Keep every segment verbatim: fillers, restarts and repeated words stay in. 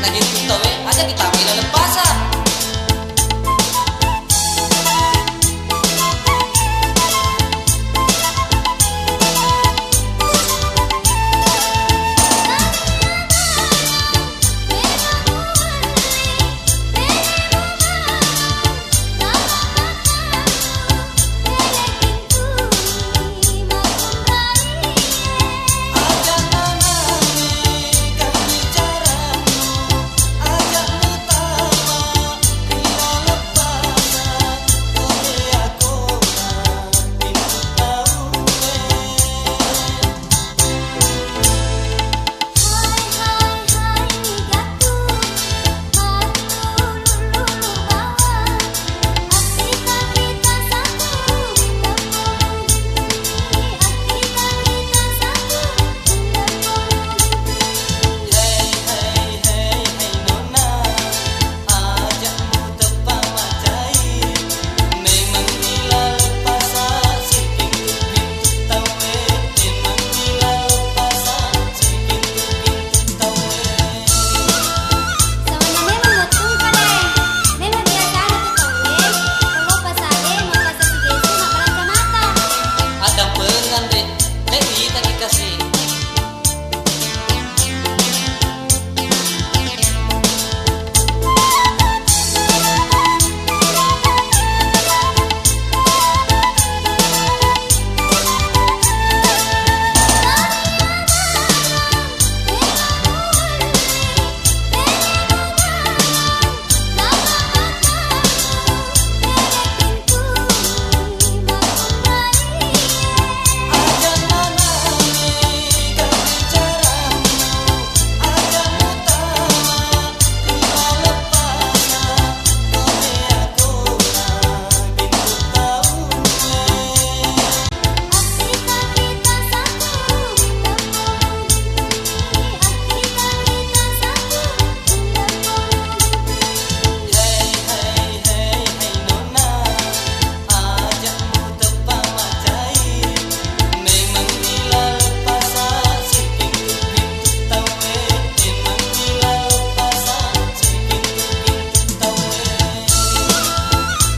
Lagi tuh tau, eh, aja kita main laleng pasar. Sawenna memang wettungka, Daeng. Memang biasana tu tauwe, kalau pasade, mappasa sigesu, mabbalanja mata. Addampengan, Dek. Dek, wita ki kasi.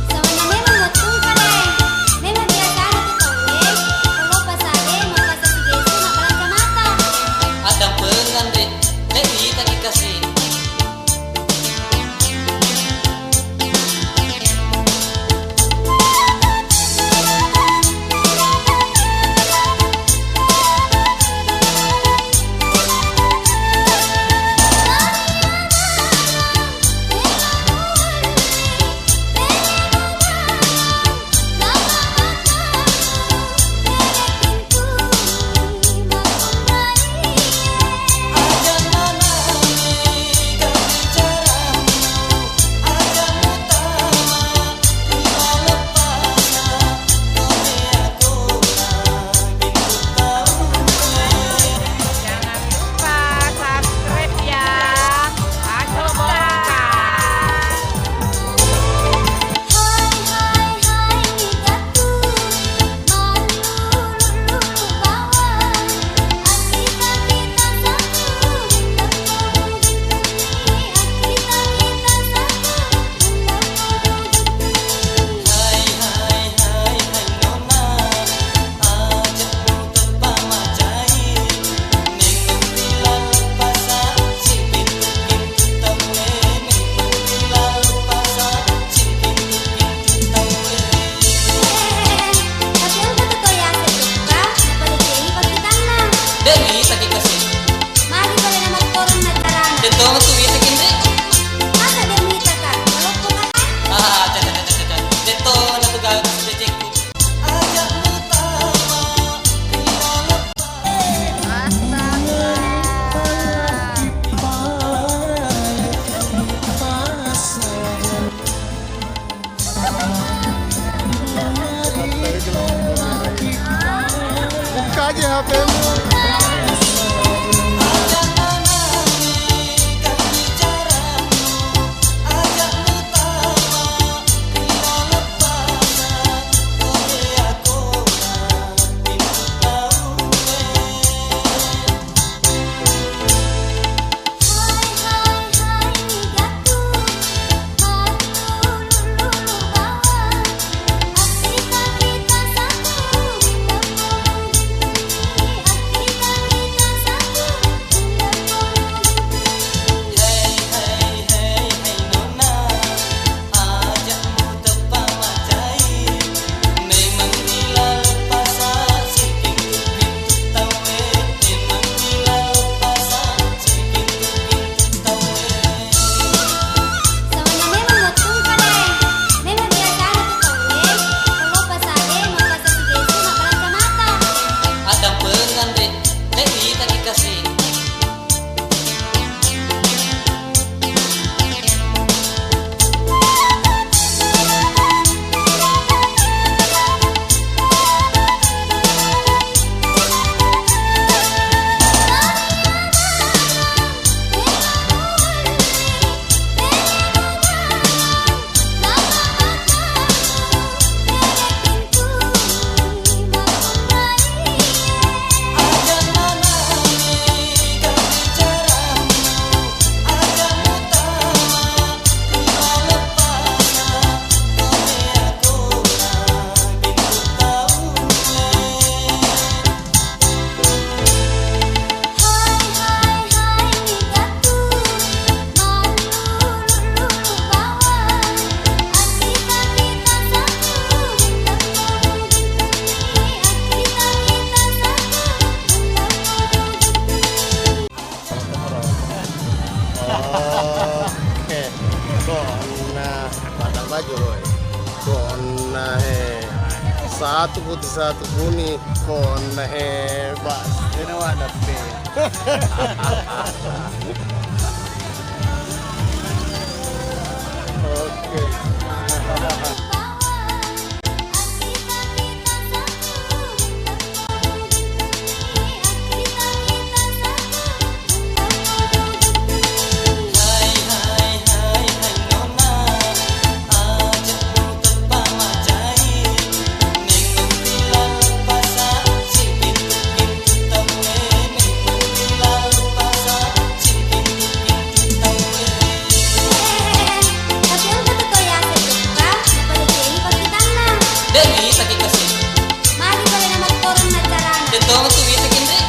Sawenna memang wettungka, Daeng. Memang biasana tu tauwe, kalau pasade, mappasa sigesu, mabbalanja mata. Addampengan, Dek. Dek, wita ki kasi. Jangan lupa subscribe ya. Asyik. Tapi engka tu to yaseng Jokka, napadecengi pakkitanna. De' mita ki kasi. Magi pole namattoronna carana. De' tona tu wita ki, Nri. Masa de' mita ka? Maloppo ka, hai? Ah, ca, ca, ca. De' tona tu gaga kasi decekku. Buka aja H P-mu. Nah, eh, satu putih, satu kuning, kona hebat. Ini wadah, Pe. Oke. Tapi engka tu to yaseng jokka, napadecengi pakkitanna. De' mitaki kasi. Magi pole namattoronna carana. De' to tu mitaki, Nri.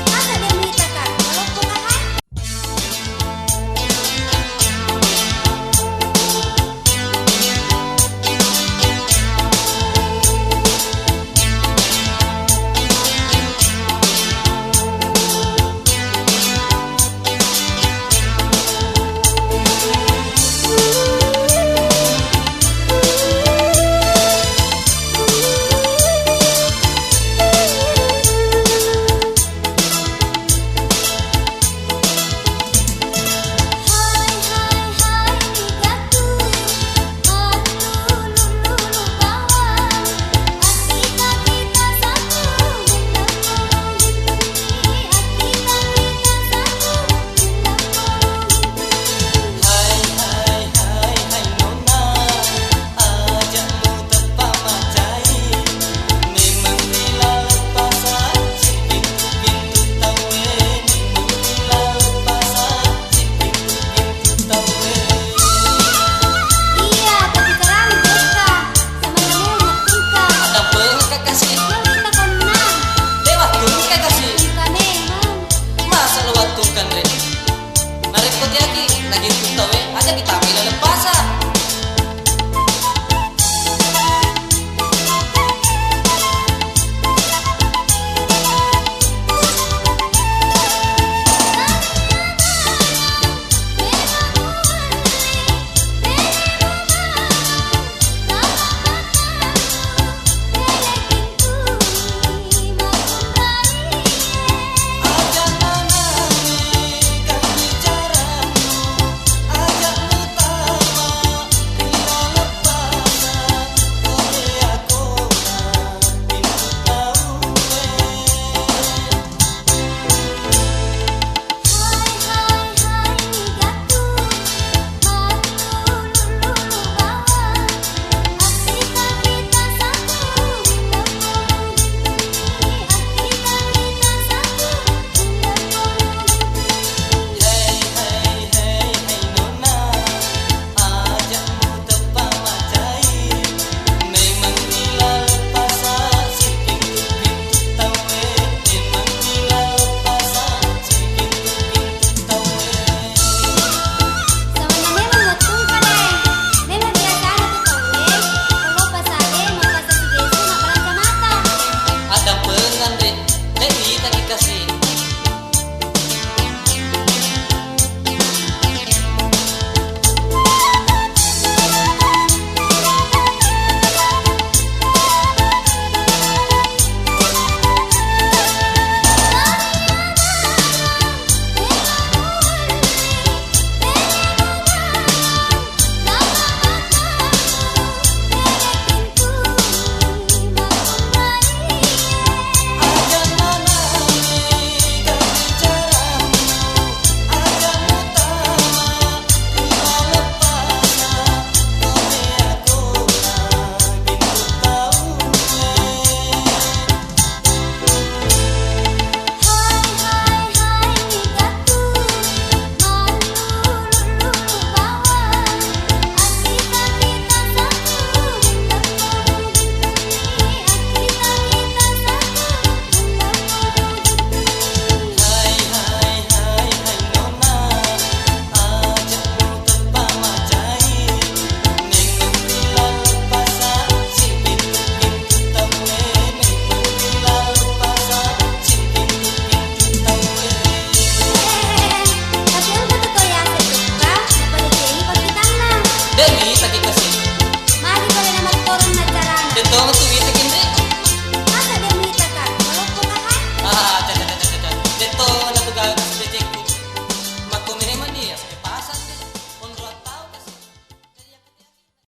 Masa de' mitaka? Maloppo ka hai? Hai, hai, hai, hai, nonna, aja' muteppa macai. Memang ri laleng pasa', sipintu-pintu tauwe. Memang ri laleng pasa', sipintu-pintu tauwe. Iya, tapi terang jokka. Samanna memang wettungka. Addampengekka kasi. Iya, wita konna. De' wettungka kasi. Engka memang. Masa lo wettungka, Nri? Narekko tiaki, nagintu tauwe, aja' kitamai laleng pasa'. Aja' muteppa macai, memang ri laleng pasa', sipintu-pintu tauwe, memang ri laleng pasa', sipintu-pintu tauwe. Samanna memang wettungka, De'. Memang biasana tu tauwe, kalau pasa' de', mappasa' sigesu, mabbalanca mata. Addampengeng, De'. De' witaki kasi. Tapi engka tu to yaseng jokka, napadecengi pakkitanna. De' mitaki kasi.